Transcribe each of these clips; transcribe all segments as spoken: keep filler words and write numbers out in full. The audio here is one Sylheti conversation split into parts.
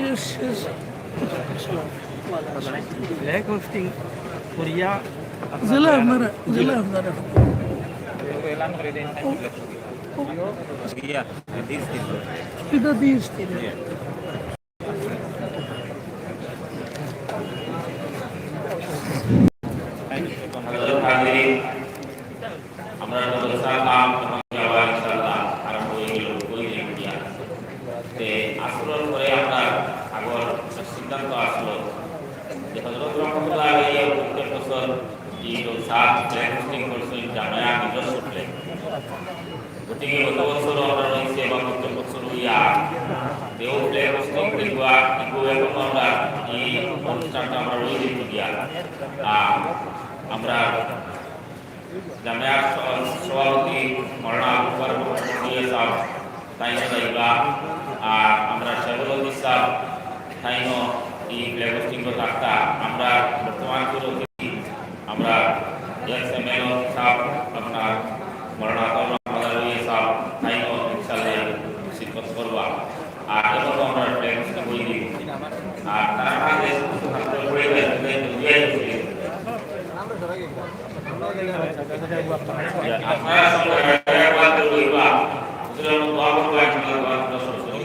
Yes, yes. Flag hoisting করিয়া জেলা আপনারা, জেলা আপনারা। এলান করে দিন। ইয়া, দিস দিন। এটা দিস দিন। ইয়া। হযরত হাজিরিন, আমরা মাদ্রাসা কাম এবং যাওয়া ইনশাআল্লাহ আরম্ভ হয়ে গেল, ওই দিন দিয়া। তে আসরের পরে আমরা আগর সিদ্ধান্ত আসলো যে হযরত রহমতুল্লাহ আলাইহি প্রত্যেক বছর এই জলসা flag hoisting করছেন জামায়া নিজস্ব flag। গতিকে গত বছর আমরা রয়েছে এবং প্রত্যেক বছর হইয়া তেও flag hoisting দেখবা, কিন্তু এখন আমরা এই অনুষ্ঠানটা আমরা রয়ে দিতে গিয়া। আহ, আমরা জামিয়ার সহ-, সভাপতি মৌলানা আবু বকর মোহাম্মদ সাহেব, তাইন যাইবা, আর আমরা শেখুল হদিস সাহেব, তাইনও এই flag hoisting থাকতা। আমরা বর্তমান সুযোগ আমরা ex MLA সাহেব, আপনার মৌলানা আতাউর রহমান আলাউই সাহেব, তাইনও ইনশাআল্লাহ শিরকত করবা। আর এখন তো আমরা flag hoisting হয়ে দিব। আর তারা আগে ছাত্র পড়ে যায়, তাদের দুনিয়ায় চলে গেছে। আপনারা সবাই একবার দৌড় হইবা, হুজুরের মতো দোয়া করবা, ইনশাআল্লাহ, দোয়া করবা, সব সব।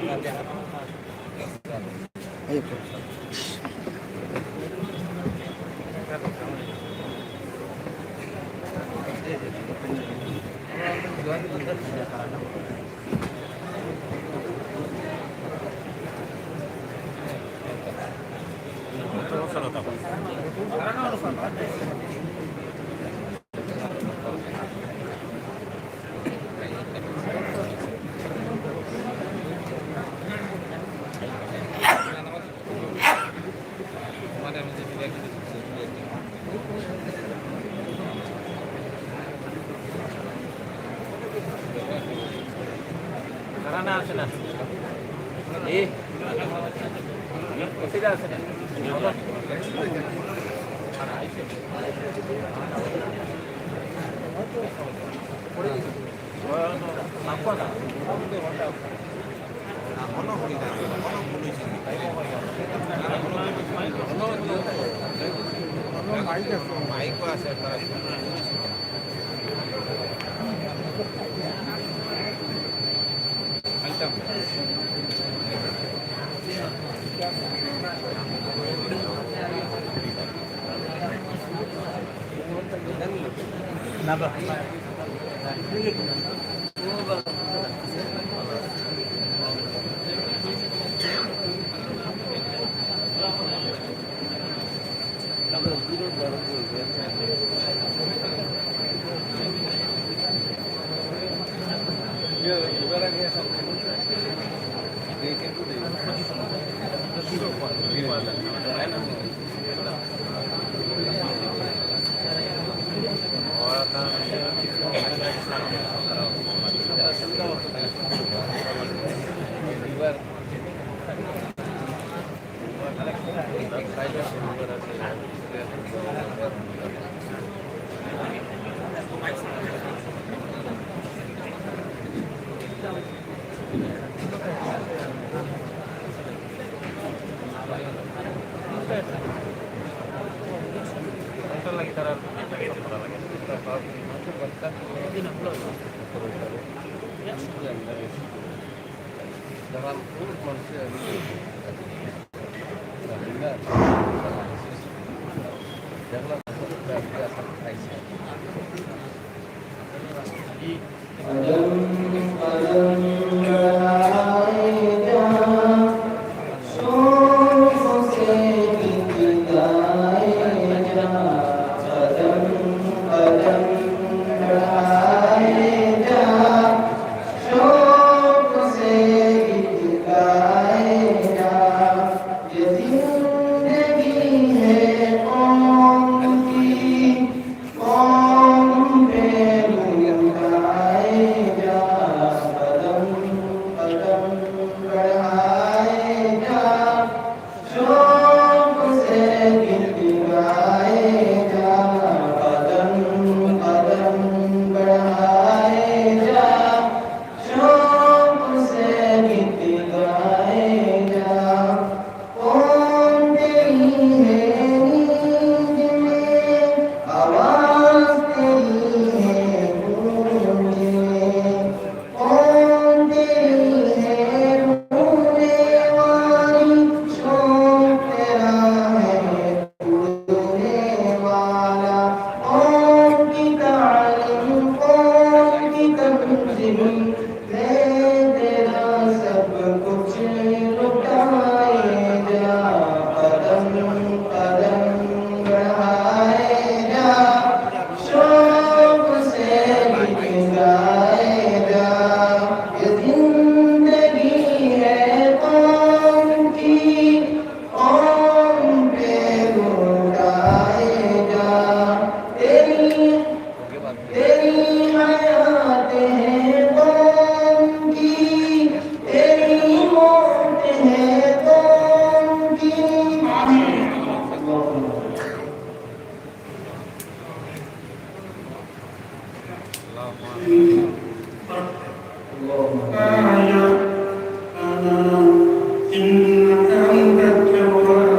تیری حیات ہے قوم کی، تیری موت ہے قوم کی۔ آمین۔ إنك أنت التواب۔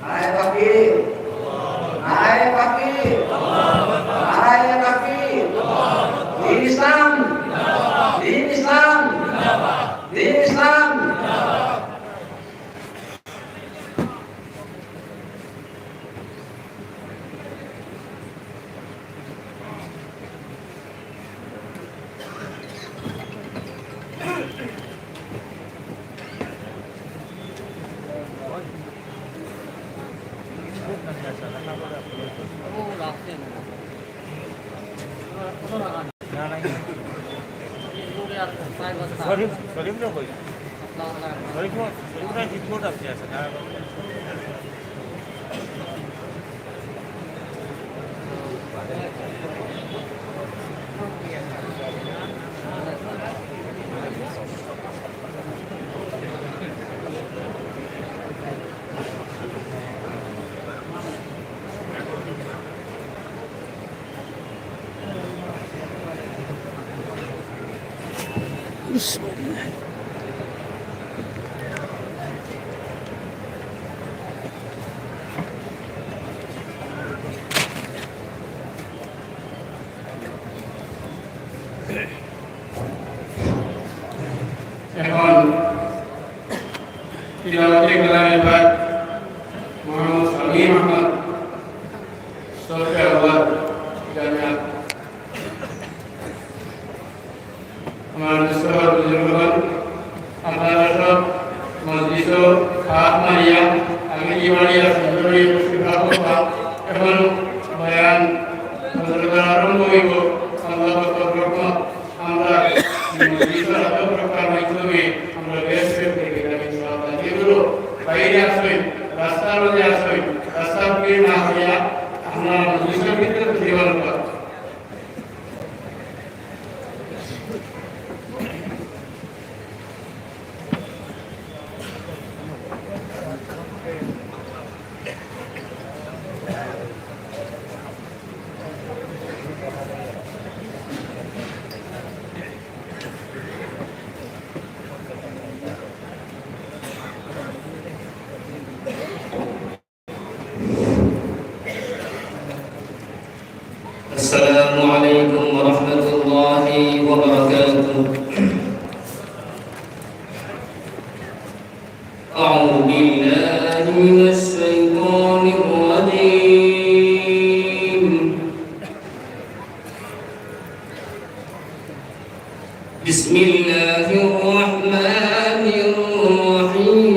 নারায়ে তাকবীর, নারায়ে তাকবীর, নারায়ে তাকবীর। দ্বীন ইসলাম, দ্বীন ইসলাম, দ্বীন ইসলাম। শরীফ, শরীফ না কই? শরীফ না, শরীফ না রিপোর্ট আছে, আছে। এখন তিলাওয়াতে কালামে পাক মোহাম্মদ সামিম আহমদ সরকার السلام عليكم ورحمة الله وبركاته. أعوذ بالله من الشيطان الرجيم. بسم الله الرحمن الرحيم.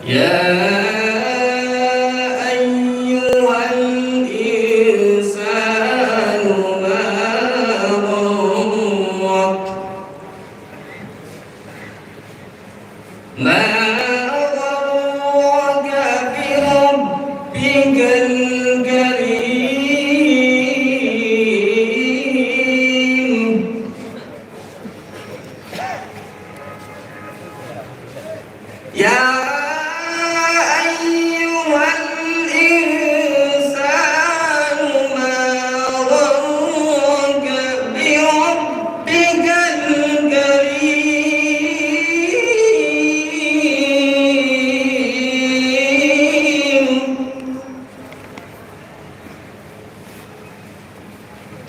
يا أيها الإنسان ما غرك، ما غرك بربك الكريم. يا أيها الإنسان ما غرك بربك الكريم.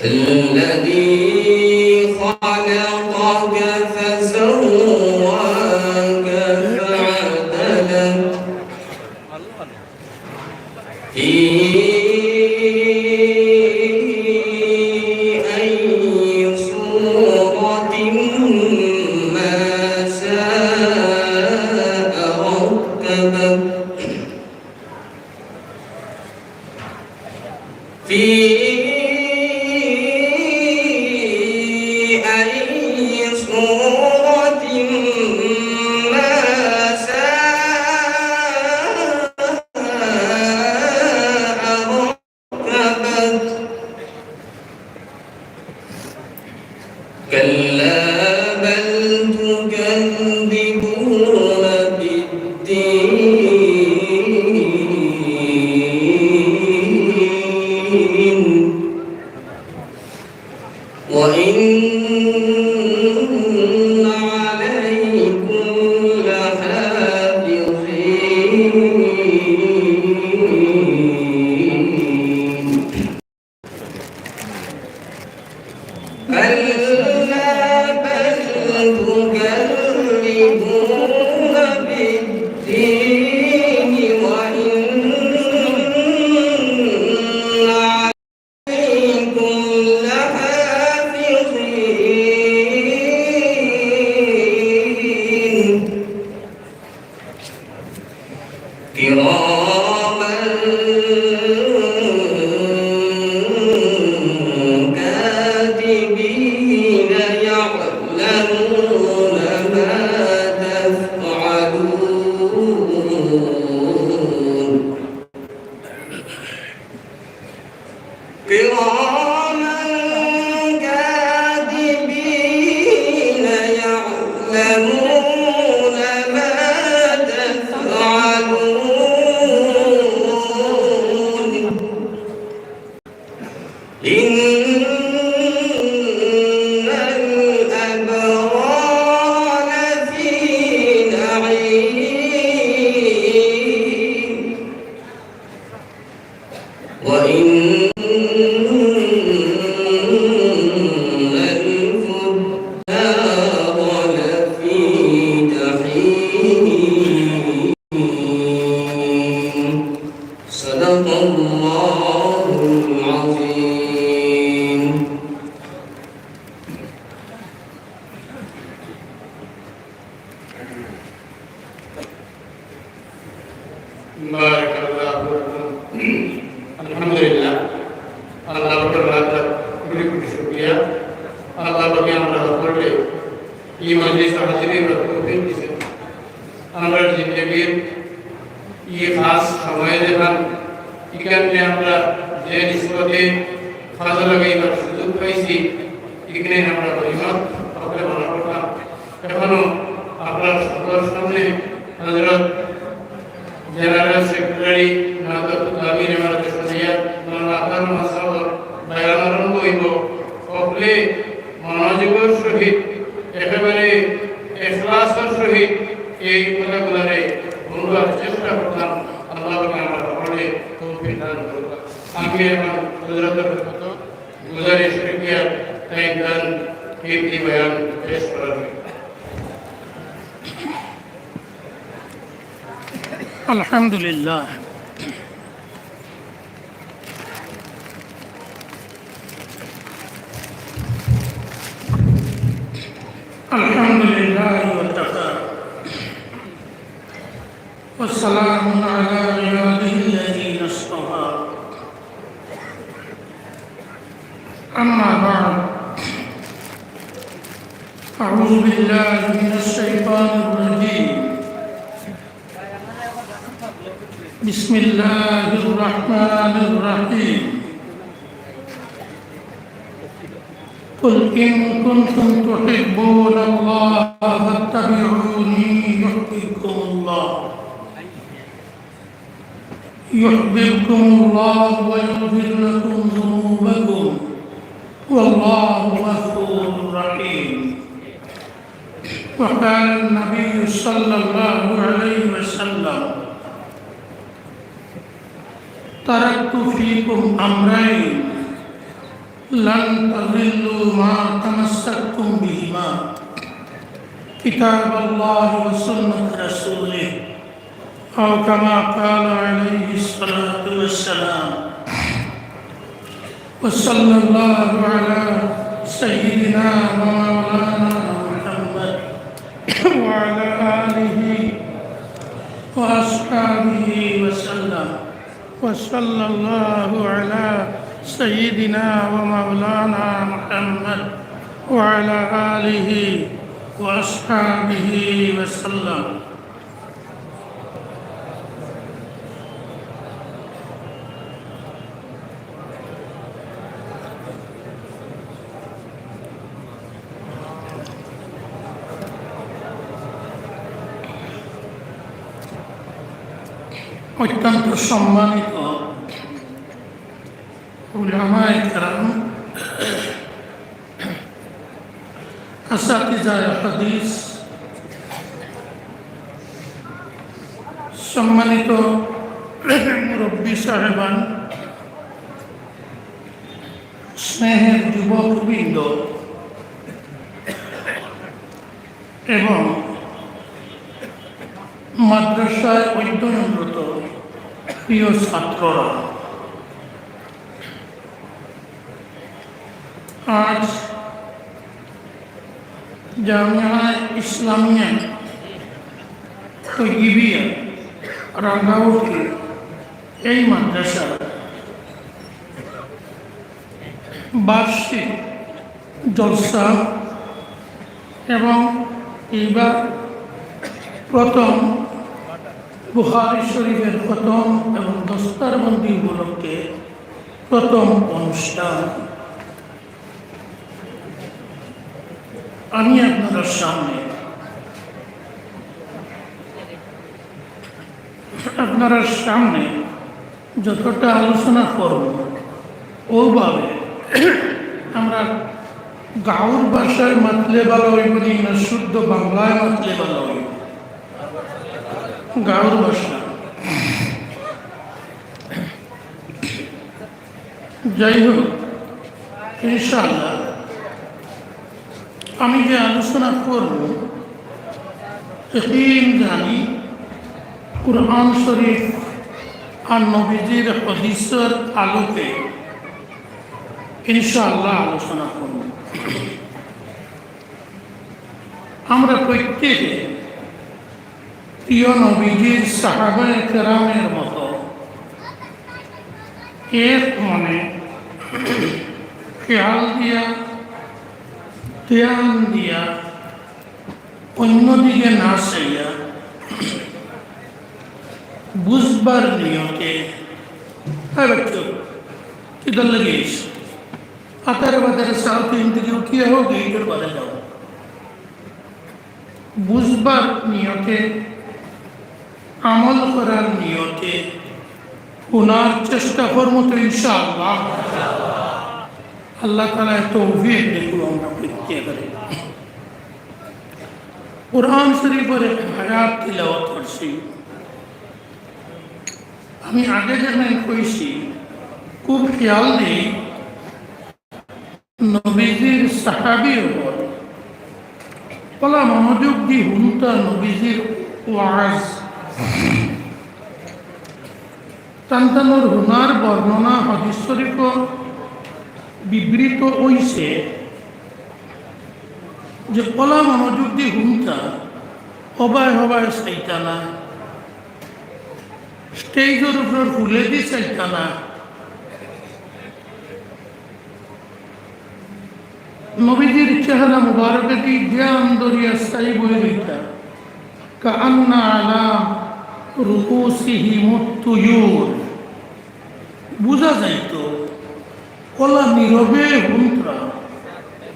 الذي خلقك فسواك فعدلك في أي صورة ما شاء ركبك. في أي صورة ما شاء ركبك. كلا بل تكذبون بالدين. وإن عليكم لحافظين. كلا بل تكذبون بالدين وإن عليكم لحافظين. كراما كاتبين يعلمون ما تفعلون. كراما كاتبين يعلمون ما تفعلون. إن الأبرار لفي نعيم. وإن الفجار لفي جحيم. صدق الله العظيم. بارك الله فيكم. الحمد لله. আল্লাহ পাকের লাখ লাখ কোটি কোটি শুকরিয়া। আল্লাহ পাকে আমরা সকলকে এই মজলিসে হাজির হওয়ার তৌফিক দিয়েছেন। আমরা জিন্দেগির এই খাস সময়ে যেখান, এখানে আমরা যে নিসবতে কাজে লাগাইবার সুযোগ পাইছি, এখানে আমরা গনিমত হকলে মনে করতাম। এখনো আপনার সকলের সামনে হযরত জেনারেল সেক্রেটারি নাহদাতুল আমিন এমারাতে শরিয়ত মাওলানা আতাউর রহমান সাহেবর বয়ান আরম্ভ হইব। হকলে মনোযোগর সহিত, একেবারে ইখলাসর সহিত এই কথাগুলারে বুঝবার চেষ্টা করতাম। আল্লাহ পাকে আমরা সকলরে তৌফিক দান করুক। আমি এখন হযরতের গুজারিশ করিয়া তাইন তান কিমতি বয়ান পেশ করার। আলহামদুলিল্লাহ। الحمد لله وكفى، وسلام على عباده الذين اصطفى. أما بعد، أعوذ بالله من الشيطان الرجيم. بسم الله الرحمن الرحيم. قل إن كنتم تحبون الله فاتبعوني يحببكم الله، يحببكم الله ويغفر لكم ذنوبكم، والله غفور رحيم. وقال النبي صلى الله عليه وسلم: تركت فيكم أمرين لن تضلوا ما تمسكتم بهما، كتاب الله وسنة رسوله، أو كما قال عليه الصلاة والسلام. وصلى الله على سيدنا ومولانا محمد وعلى آله وأصحابه وسلم. وصلى الله على سيدنا ومولانا محمد وعلى آله وأصحابه وسلم. অত্যন্ত সম্মানিত উলামায়ে কেরাম, আসাতিজায়ে হাদিস, সম্মানিত মুরব্বী সাহেবান, স্নেহের যুবকবৃন্দ এবং মাদ্রাসায় অধ্যয়নরত প্রিয় ছাত্ররা, আজ জামিয়া ইসলামিয়া তৈয়িবিয়া রাঙ্গাউটি এই মাদ্রাসার বার্ষিক জলসা এবং এইবার প্রথম বুখারী শরীফের খতম এবং দস্তারবন্দি উপলক্ষে প্রথম অনুষ্ঠান। আমি আপনারার সামনে, আপনারার সামনে যতটা আলোচনা করব, ওভাবে আমরা গাঁওর ভাষায় মাতলে ভালা অইবো নি, না শুদ্ধ বাংলায় মাতলে ভালা অইবো? গাঁওর ভাষা। যাই হোক, ইনশাআল্লাহ আমি যে আলোচনা করব, একিন জানি কোরআন শরীফ আর নবীজির হাদিসের আলোকে ইনশাআল্লাহ আলোচনা করব। আমরা প্রত্যেকে প্রিয় নবীজির সাহাবায়ে কেরামের মতো এক মনে খেয়াল দিয়া, ধ্যান দিয়া, অন্যদিকে না চাইয়া, বুঝবার নিয়তে, এই বাচ্চা, কিতার লাগি আইছো? আতারে বাতারে চাও তো, ইন থেকে উঠিয়া হোক, এইটার বাদে যাও। বুঝবার নিয়তে, আমল করার নিয়তে হুনার চেষ্টা করমু তো ইনশাআল্লাহ। আল্লাহ তাআলায় তৌফিক দেউক আমরা প্রত্যেকরে। কোরআন শরীফর এক আয়াত তিলাওয়াত করছি। আমি আগে যেখানে কইছি, খুব খেয়াল দেই, নবীজির সাহাবী অকল, অলা মনোযোগ দি হুনতা নবীজির ওয়াজ। তান তানর হুনার বর্ণনা হাদিস শরীফো বিবৃত অইছে যে অলা মনোযোগ দি হুনতা, হবায় হবায় চাইতা না, স্টেজর উপরর ফুলেদি চাইতা না। নবীজির চেহারা মুবারকেদি ধ্যান ধরিয়া চাই বই রইতা। কাআন্না আলা রুউসিহিমুত তুয়ুর। বুঝা যাইতো, অলা নীরবে হুনতরা,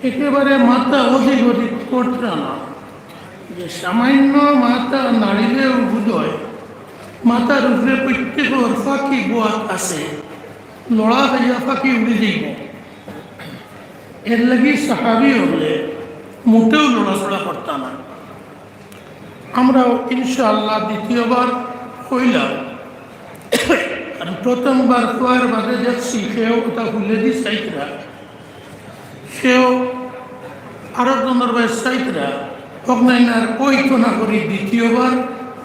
একেবারে মাথা ওদিক ওদিক করতরা না। যে সামান্য মাথা নাড়িলেও বুঝয়, মাথার উপরে প্রত্যেকর ফাঁকি বোয়াত আছে, লড়া খাইয়া ফাঁকি উড়ি যাইব। এর লাগি সাহাবী অকলে মোটেও লড়াচড়া করতা না। আমরাও ইনশাআল্লাহ দ্বিতীয়বার কইলাম, কারণ প্রথমবার কওয়ার বাদে দেখছি কেউ ওটা ফুলেদি চাইতরা, কেউ আরো জনর বায় চাইতরা, অকনাইন আর কইতো না করি দ্বিতীয়বার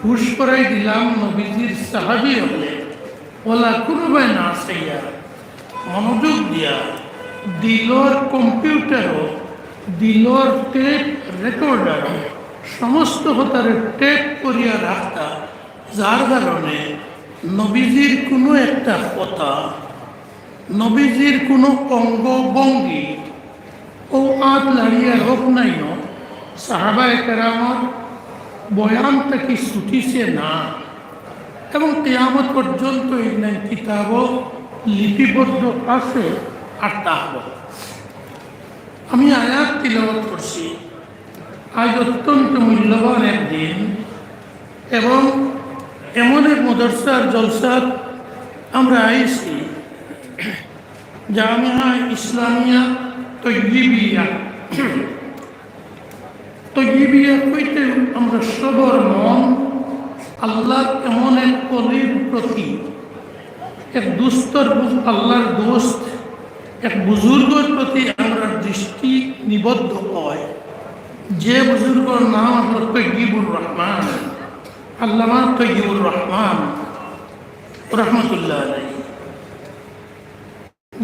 হুশ করাই দিলাম নবীজির সাহাবী অকলে, অলা কুনুবায় না চাইয়া মনোযোগ দিয়া দিলর কম্পিউটারো, দিলর টেপ রেকর্ডারো সমস্ত কথারে টেপ করিয়া রাখতা, যার কারণে নবীজির কুনু একটা কথা, নবীজির কুনু অঙ্গভঙ্গি, অউ আত লাড়িয়া রোক নাইও, সাহাবায়ে কেরামর বয়ান থাকি ছুটিছে না, এবং কিয়ামত পর্যন্ত ইগনাইন কিতাবো লিপিবদ্ধ আছে। আর তাহলে আমি আয়াত তিলাওয়াত করছি। আজ অত্যন্ত মূল্যবান এক দিন, এবং এমন এক মাদ্রাসার জলসাত আমরা আইছি, জামিয়া ইসলামিয়া তৈয়িবিয়া। তৈয়িবিয়া কইতে আমরা সবর মন আল্লাহর এমন এক অলির প্রতি, এক দুস্তর বুজ-, আল্লাহর দোস্ত, এক বুজুর্গর প্রতি আমরা দৃষ্টি নিবদ্ধ হয়, যে বুজুর্গর নাম হলো তৈয়িবুর রহমান, আল্লামা তৈয়িবুর রহমান রহমতুল্লাহ আলাইহি।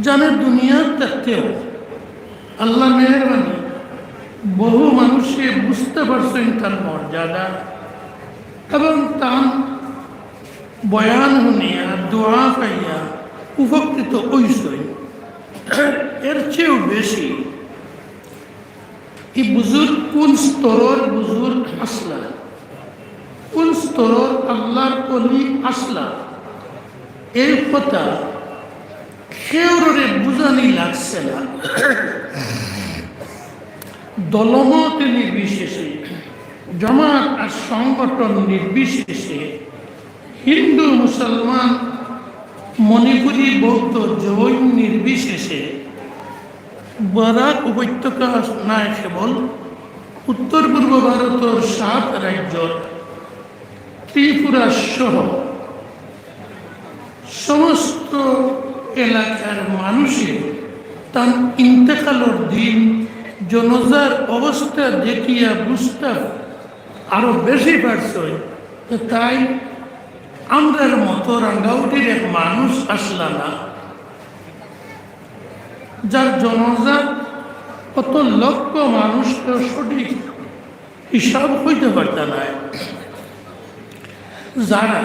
জানে দুনিয়ার থাকতেও আল্লাহ মেহেরবানি, বহু মানুষে বুঝতে পারছেন তার মর্যাদা এবং তার বয়ান শুনিয়া, দোয়া পাইয়া উপকৃত হইছেন। এর চেয়েও বেশি এই বুজুর্গ কোন স্তরর বুজুর্গ আসলা, কোন স্তরর আল্লাহর অলি আসলা, এই কথা কেউরে বুঝানি লাগছে না। দলমত নির্বিশেষে, জমাত আর সংগঠন নির্বিশেষে, হিন্দু, মুসলমান, মণিপুরী, বৌদ্ধ, জৈন নির্বিশেষে বরাক উপত্যকা নায় কেবল, উত্তর পূর্ব ভারতর সাত রাজ্যর ত্রিপুরা সহ সমস্ত এলাকার মানুষে তার ইন্তেকালর দিন জনাজার অবস্থা দেখিয়া বুঝতা আরো বেশি পারছে। তো তাই আমরার মতো রাঙ্গাউটির এক মানুষ আসলা না, যার জনাজা কত লক্ষ মানুষ তো সঠিক হিসাব হইতে পারতা নায়। যারা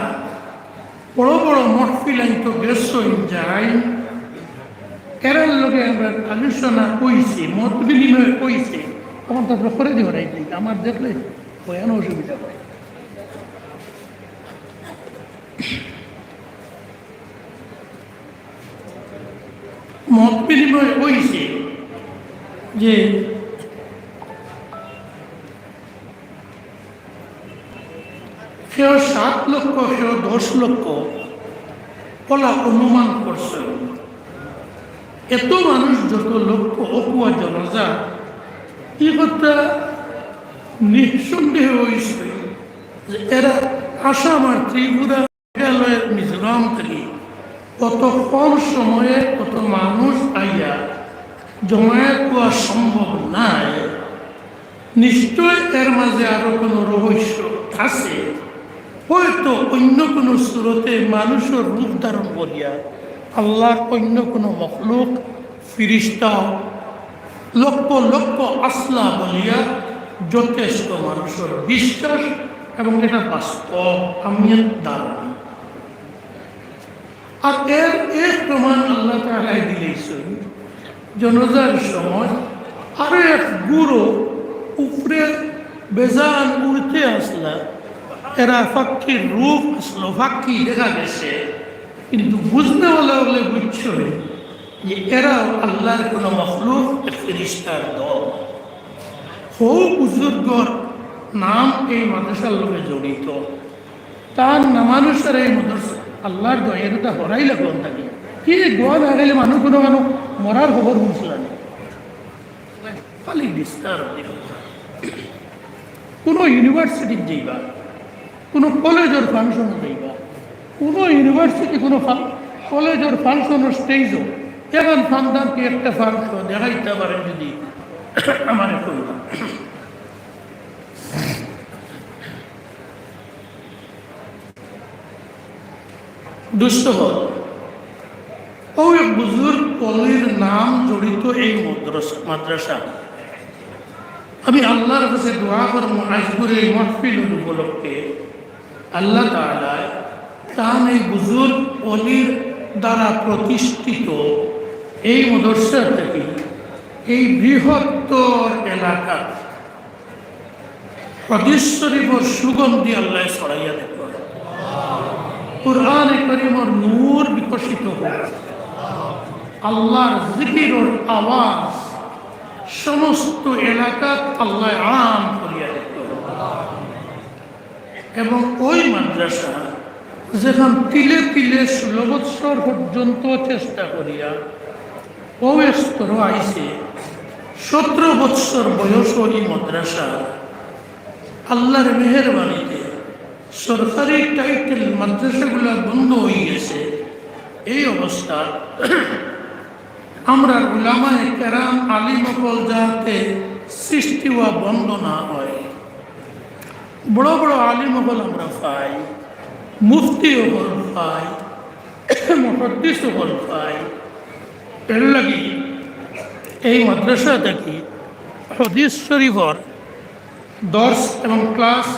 বড় বড় মহফিল আইতো গেছইন যাই, এরার লগে আমরা আলোচনা কইছি, মত বিনিময় কইছি, তখন তো আমরা করে দিব রাইট। আমার দেখলে বয়ানো অসুবিধা হয়। মত বিনিময় হইছে যে কেউ সাত লক্ষ, কেউ দশ লক্ষ, বলা অনুমান করছে। এত মানুষ, যত লক্ষ অকুয়া জনাজা, এই কথা নিঃসন্দেহে অইছে যে এরা আসাম আর ত্রিপুরা, মেঘালয়, মিজোরাম থাকি অত কম সময়ে অত মানুষ আইয়া জমায়েত অওয়া সম্ভব নায়। নিশ্চয় এর মাঝে আরো কোনো রহস্য আছে, হয়তো অন্য কোনো সুরতে মানুষর রূপ ধারণ করিয়া আল্লাহর অন্য কোনো মখলুক, ফিরিস্তা, লক্ষ লক্ষ আসলা বলিয়া যথেষ্ট মানুষর বিশ্বাস, এবং এটা বাস্তব, আমি এর ধারণা। আর এর এক প্রমাণ আল্লাহ তাআলায় দিলাইছইন, জনাজার সময় আরো এক গুরু উপরে বেজান উড়তে আসলা, এরা পাখির রূপ আসলো, পাখি দেখা গেছে, কিন্তু বুঝনেওয়ালা অকলে বুঝছইন যে এরাও আল্লাহর কোনো মখলুক, ফিরিস্তার দল। হউ বুজুর্গর নাম এই মাদ্রাসার লগে জড়িত। তার নামানুসারে এই মাদ্রাসা আল্লাহর দয়া, এটা হরাই লাগবো তাকে। কি দোয়া না গেলে মানুষ কোনো মানুষ মরার খবর শুনছিল না। খালি ডিস্টার্ব দিল। কোনো ইউনিভার্সিটিত যাইবা, কোনো কলেজর ফাংশনো যাইবা, কোনো ইউনিভার্সিটি, কোনো ফা-, কলেজর ফাংশনর স্টেজও এখন ফান্দান কি একটা ফাংশন দেখাইতে পারেন যদি আমারে কইবা। দুষ্ট হল। ও এক বুজুর্গ অলির নাম জড়িত এই মাদ্রাসা, মাদ্রাসা। আমি আল্লাহর কাছে দোয়া করমু, আজকুর এই মাহফিল উপলক্ষে আল্লাহ তাআলায় তান এই বুজুর্গ অলির দ্বারা প্রতিষ্ঠিত এই মাদ্রাসা থেকে এই বৃহত্তর এলাকা হাদিস শরীফর সুগন্ধি আল্লাহ ছড়াইয়া দেউক। কোরআনে করিমর নূর বিকশিত হোক। আল্লাহর জিকিরর আওয়াজ সমস্ত এলাকাত আল্লাহ আম করিয়া দেউক। এবং ওই মাদ্রাসা যেখান তিলে তিলে ষোলো বৎসর পর্যন্ত চেষ্টা করিয়া ও স্তর আইছে, সতেরো বৎসর বয়স ওই মাদ্রাসা আল্লাহর মেহেরবানিতে সরকারি টাইটেল মাদ্রাসাগুলা বন্ধ হয়ে গেছে। এই অবস্থা আমরা উলামায়ে কেরাম আলিম অকল যাতে সৃষ্টি হওয়া বন্ধ না হয়, বড় বড় আলিম অকল আমরা পাই, মুফতি অকল পাই, মুহাদ্দিস অকল পাই। এর লাগি এই মাদ্রাসা থাকি হাদিস শরীফর দর্স এবং ক্লাস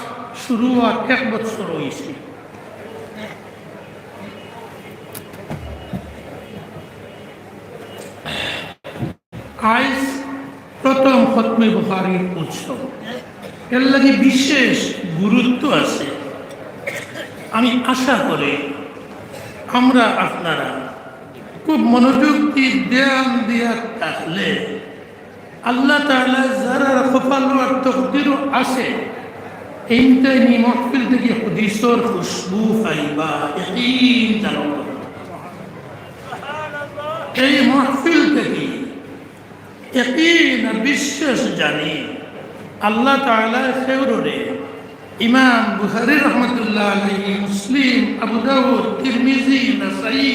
শুরু হওয়ার এক বছর হয়েছে। আইজ প্রথম খতমে বুখারীর উৎসব, এর লাগি বিশেষ গুরুত্ব আছে। আমি আশা করি আমরা আপনারা খুব মনোযোগ দিয়ে ধ্যান দিয়া থাকলে আল্লাহ তাআলা যারার কপালো আর তকদিরও আছে, এইনতাইন ই মাহফিল থাকি হাদিসর খুশবু পাইবা, ইয়াকিন জানো। এই মাহফিল থাকি ইয়াকিন আর বিশ্বাস জানি আল্লাহ তাআলা কেউররে ইমাম বুখারী রহমতুল্লাহ আলাইহি, মুসলিম, আবু দাউদ, তিরমিজি, নাসাই,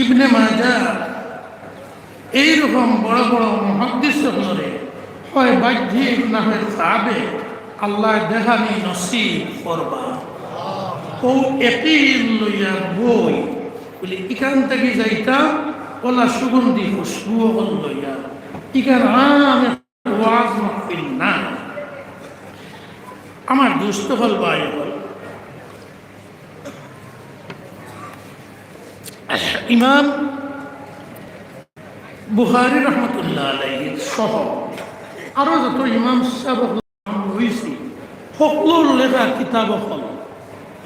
ইবনে মাজাহ, এইরকম বড় বড় মুহাদ্দিস অকলরে হয় বাহ্যিক না হয় সাবেক আল্লাহ দেখানি নসিব করবা। ও ইয়াকিন লইয়া বই বলি, ইখান থাকি যাইতাম, ওলা সুগন্ধি খুশবু অকল লইয়া। ইখান আম ওয়াজ মাহফিল না। আমার দোস্ত অকল, ভাই অকল, ইমাম বুখারী রহমতুল্লাহ আলাইহি সহ আরো যত ইমাম সাহেব অকল হইছে, সকলর লেখা কিতাব অকল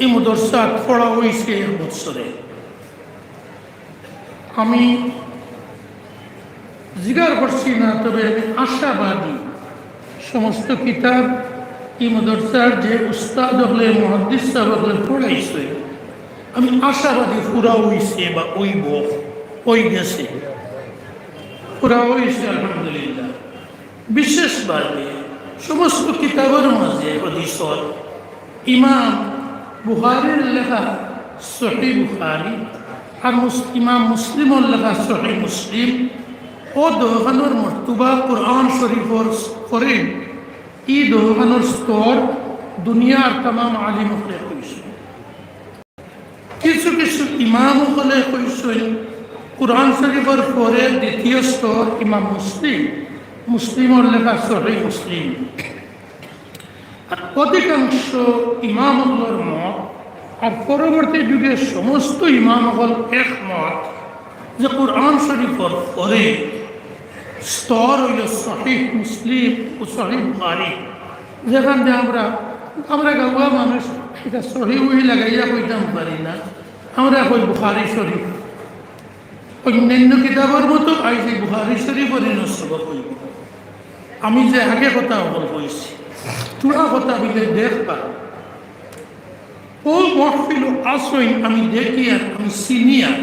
এই মাদ্রাসাত পড়া হইছে এক বছরে। আমি জিকার করছি না, তবে আমি আশাবাদী। সমস্ত কিতাব এই মাদ্রাসার যে উস্তাদ অকলে, মুহাদ্দিস সাহেব অকলে পড়াইছে, আমি আশাবাদী পুরা হইছে বা অইব, হই গেছে, পুরা হইছে, আলহামদুলিল্লাহ। বিশেষভাবে সমস্ত কিতাবর মাঝে হাদিসর ইমাম বুখারীর লেখা সহিহ বুখারী আর মুস-, ইমাম মুসলিমর লেখা সহিহ মুসলিম, অউ দুইখানর মর্তবা কুরআন শরীফর পরে ই দুইখানর স্তর দুনিয়ার তামাম আলিম অকলে কইছইন। কিছু কিছু ইমাম অকলে কইছইন, কুরআন শরীফর পরে দ্বিতীয় স্তর ইমাম মুসলিম, মুসলিমর লেখা সহিহ মুসলিম। আর অধিকাংশ ইমাম অকলর মত, আর পরবর্তী যুগে সমস্ত ইমাম অকল একমত যে কুরআন শরীফর পরে স্তর অইলো সহিহ মুসলিম ও সহিহ বুখারী। যেখান দিয়া আমরা, আমরা গাঁওয়া মানুষ ইটা সহি উহি লাগাইয়া কইতাম পারি না, আমরা কই বুখারী শরীফ। অইন্যান্য কিতাবর মতো আইজ ই বুখারী শরীফর ইনো সবক অইবো। আমি যে আগে কথা অকল কইছি, থুড়া কথা অইলে দেখবা, অউ মহফিলো আছইন আমি দেখিয়ার, আমি চিনিয়ার।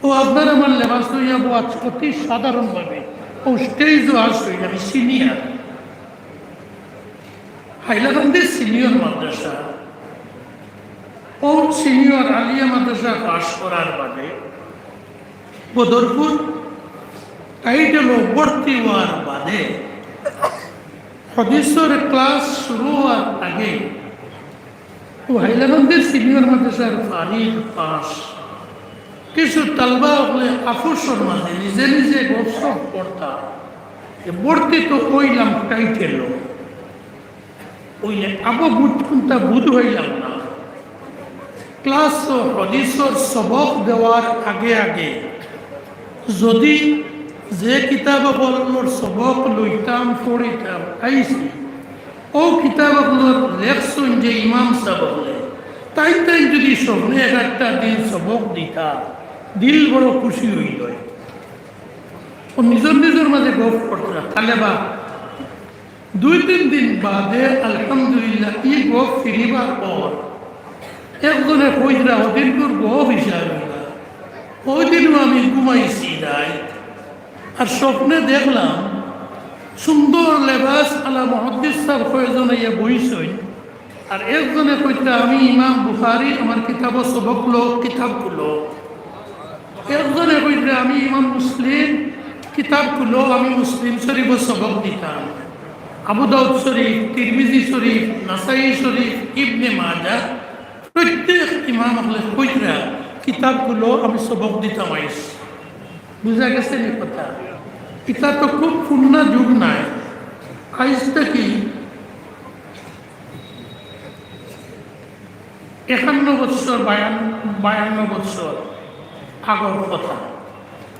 অউ আপনার আমার লেবাস লইয়া বওয়া অতি সাধারণভাবে অউ stage-ও আছইন আমি চিনিয়ার। হাইলাকান্দি সিনিয়র মাদ্রাসা, অউ সিনিয়র আলিয়া মাদ্রাসা পাশ করার বাদে বদরপুর title-ও ভর্তি অওয়ার বাদে হাদিসর class শুরু অওয়ার আগে অউ হাইলাকান্দির সিনিয়র মাদ্রাসার ফারিগ পাশ কিছু তালবা অকলে আপসর মাঝে নিজে নিজে গপসপ করতা যে ভর্তি তো অইলাম title-ও, অইলে আবো বুঝ কুনটা বুঝ অইলাম না। Class-ও হাদিসর সবক দেওয়ার আগে আগে যদি যে কিতাব অকলর সবক লইতাম, পড়িতাম, আইছি, অউ কিতাব অকলর লেখছইন যে ইমাম সাব অকলে, তাইন তাইন যদি স্বপ্নে এক একটা দিন সবক দিতা, দিল বড় খুশি অইলো। অউ নিজর নিজর মাঝে গপ করতা, তালবা দুই তিন দিন বাদে আলহামদুলিল্লাহ ই গপ ফিরিবার পর একজনে কইরা, "অদিনকুর গপ হিসাব অইলা, অউ দিনও আমি ঘুমাইছি রাইত, আর স্বপ্নে দেখলাম সুন্দর লেবাস আলা মুহাদ্দিস সাব কয়জন আইয়া বইছইন, আর একজনে কইরা, 'আমি ইমাম বুখারী, আমার কিতাবো সবক লও, কিতাব খুলো।' একজনে কইরা, 'আমি ইমাম মুসলিম, কিতাব খুলো, আমি মুসলিম শরীফো সবক দিতাম।' আবু দাউদ শরীফ, তিরমিজি শরীফ, নাসাই শরীফ, ইবনে মাজাহ, প্রত্যেক ইমাম অকলে কইরা, "কিতাব খুলো, আমি সবক দিতাম আইছি।" বুঝা গেছে নি কথা? ইটা তো খুব পুরনা যুগ নায়, আইজ থাকি একান্ন বছর, বায়ান-, বায়ান্ন বছর আগর কথা।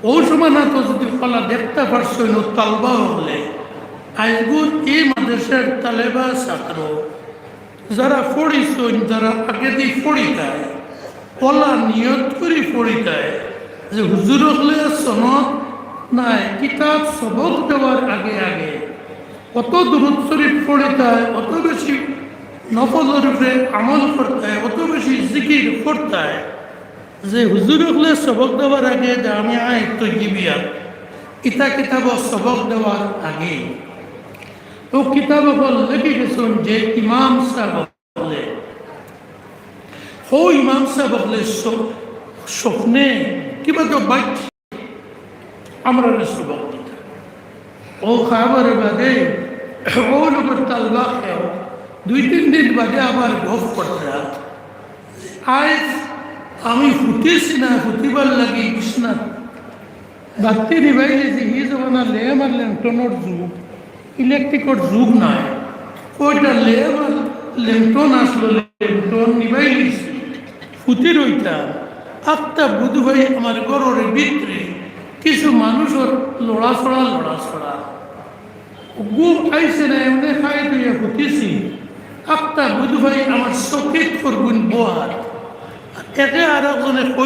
অউ সময় না তো যদি কলা দেখতা পারছইন অউ তালবা অকলে, আইজকুর ই মাদ্রাসার তালেবা ছাত্র যারা পড়িছইন, যারা আগেদি পড়িতায়, অলা নিয়ত করি পড়িতায় যে হুজুর অকলে সনদ নাই, কিতাব সবক দেওয়ার আগে আগে অত দুরূদ শরীফ পড়িতায়, অত বেশি নফলর উপরে আমল করতায়, অত বেশি জিকির করতায়, যে হুজুর অকলে সবক দেওয়ার আগে জামিআয়ে তৈয়বিয়াত, ইতা কিতাবো সবক দেওয়ার আগে। অউ কিতাব অকল লেখি গেছইন যে ইমাম সাব অকলে, অউ ইমাম সাব অকলে স-, স্বপ্নে কিবা তো বাইক আমরারে সবক দিতা। অউ খাবার বাদে অউ লোকর তালবা খেও দুই তিন দিন বাদে আবার গপ করতা, "আইজ আমি ফুটিছি না, ফুটিবার লাগি বিছনা বাতি নিবাইলিছি।" ই জমানা লেম আর লেন্টনর যুগ, ইলেকট্রিকর যুগ নায়। কয়টা লেম আর লেন্টন আছলো, লেন্টন নিবাইলিছি, ফুটি রইতা। আখতা বুধ ভাই আমার ঘরর ভিতরে কিছু মানুষর লড়াচড়া, লড়াচড়া। ঘুম আইছে না, এমনে খাই ধইয়া ফুটিছি। আখতা বুধ ভাই আমার চকিত করগুন বওয়ার। একে আর একজনে কই